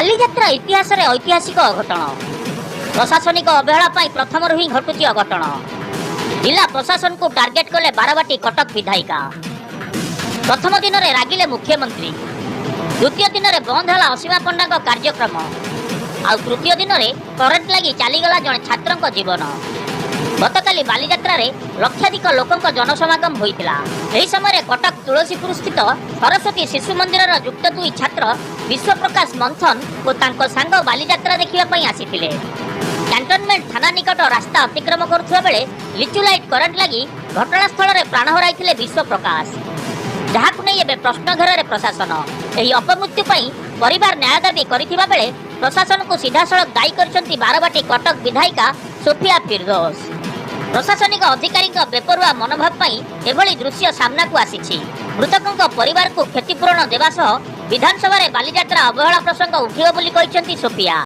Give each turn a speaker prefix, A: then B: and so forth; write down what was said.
A: ବାଲିଯାତ୍ରା ଇତିହାସରେ ଐତିହାସିକ ଅଘଟଣ। ପ୍ରଶାସନିକ ଅବହେଳା ପାଇଁ ପ୍ରଥମରୁ ହିଁ ଘଟୁଛି ଅଘଟଣ। ଜିଲ୍ଲା ପ୍ରଶାସନକୁ ଟାର୍ଗେଟ କଲେ ବାରବାଟୀ କଟକ ବିଧାୟିକା। ପ୍ରଥମ ଦିନରେ ରାଗିଲେ ମୁଖ୍ୟମନ୍ତ୍ରୀ, ଦ୍ୱିତୀୟ ଦିନରେ ବନ୍ଦ ହେଲା ଅସୀମା ପଣ୍ଡାଙ୍କ କାର୍ଯ୍ୟକ୍ରମ, ଆଉ ତୃତୀୟ ଦିନରେ କରେଣ୍ଟ ଲାଗି ଚାଲିଗଲା ଜଣେ ଛାତ୍ରଙ୍କ ଜୀବନ। ଗତକାଲି ବାଲିଯାତ୍ରାରେ ଲକ୍ଷାଧିକ ଲୋକଙ୍କ ଜନସମାଗମ ହୋଇଥିଲା। ଏହି ସମୟରେ କଟକ ତୁଳସୀପୁର ସ୍ଥିତ ସରସ୍ୱତୀ ଶିଶୁ ମନ୍ଦିରର ଯୁକ୍ତ ଦୁଇ ଛାତ୍ର ବିଶ୍ୱପ୍ରକାଶ ମନ୍ଥନ ଓ ତାଙ୍କ ସାଙ୍ଗ ବାଲିଯାତ୍ରା ଦେଖିବା ପାଇଁ ଆସିଥିଲେ। କ୍ୟାଣ୍ଟନମେଣ୍ଟ ଥାନା ନିକଟ ରାସ୍ତା ଅତିକ୍ରମ କରୁଥିବା ବେଳେ ଲିଚୁ ଲାଇଟ୍ କରେଣ୍ଟ ଲାଗି ଘଟଣାସ୍ଥଳରେ ପ୍ରାଣ ହରାଇଥିଲେ ବିଶ୍ୱପ୍ରକାଶ, ଯାହାକୁ ନେଇ ଏବେ ପ୍ରଶ୍ନ ଘେରରେ ପ୍ରଶାସନ। ଏହି ଅପମୃତ୍ୟୁ ପାଇଁ ପରିବାର ନ୍ୟାୟ ଦାବି କରିଥିବା ବେଳେ ପ୍ରଶାସନକୁ ସିଧାସଳଖ ଦାୟୀ କରିଛନ୍ତି ବାରବାଟୀ କଟକ ବିଧାୟିକା ସୋଫିଆ ଫିରଦୋସ। ପ୍ରଶାସନିକ ଅଧିକାରୀଙ୍କ ବେପରୁଆ ମନୋଭାବ ପାଇଁ ଏଭଳି ଦୃଶ୍ୟ ସାମ୍ନାକୁ ଆସିଛି। ମୃତକଙ୍କ ପରିବାରକୁ କ୍ଷତିପୂରଣ ଦେବା ସହ ବିଧାନସଭାରେ ବାଲିଯାତ୍ରା ଅବହେଳା ପ୍ରସଙ୍ଗ ଉଠିବ ବୋଲି କହିଛନ୍ତି ସୋଫିଆ।